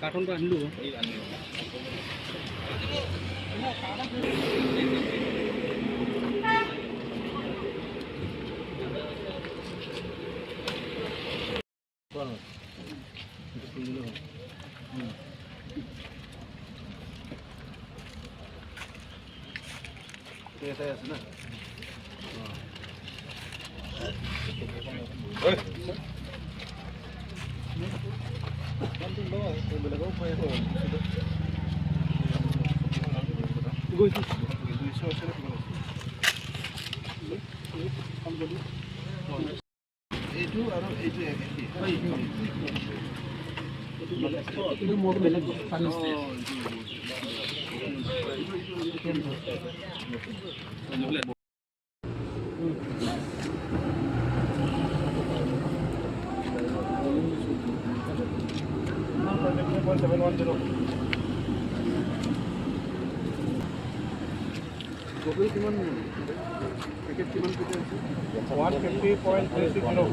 কাৰ্টনটো আনিলোঁ। এটাই আছে না? গৈছোঁ। 200 আছে নে কিমান আছে? এইটো আৰু এইটো একেই। এইটো মোৰ বেলেগ পানী। 710. গগৈ, কিমান পেকেট, কিমান পেকেট আছে? 150.360.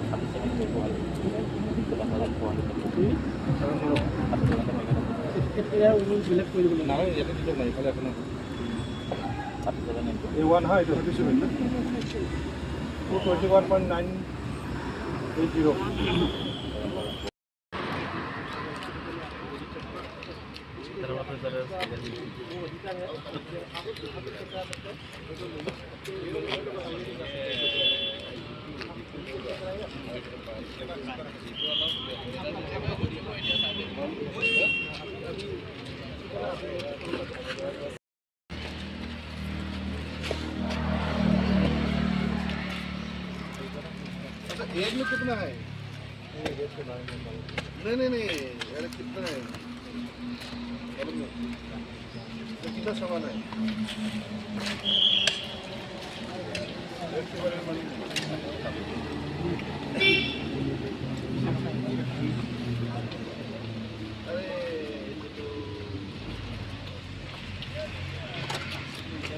এতিয়া বেলেগ কৰি দিব লাগিব। নালাগে, ইয়াতে দি দিয়ক না, ইফালে একো নহয়। এই ওৱান হয়, এইটো 37 না? 221.980. अच्छा, एक में कितना है? नहीं नहीं नहीं, अरे कितना है मालूम नहीं तो कितना सामान है रेट के बारे में मालूम नहीं। अरे, ये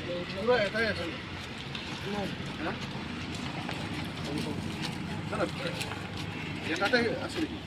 तो পুৰা এটাই আছে না? না, এটাতে আছে নেকি?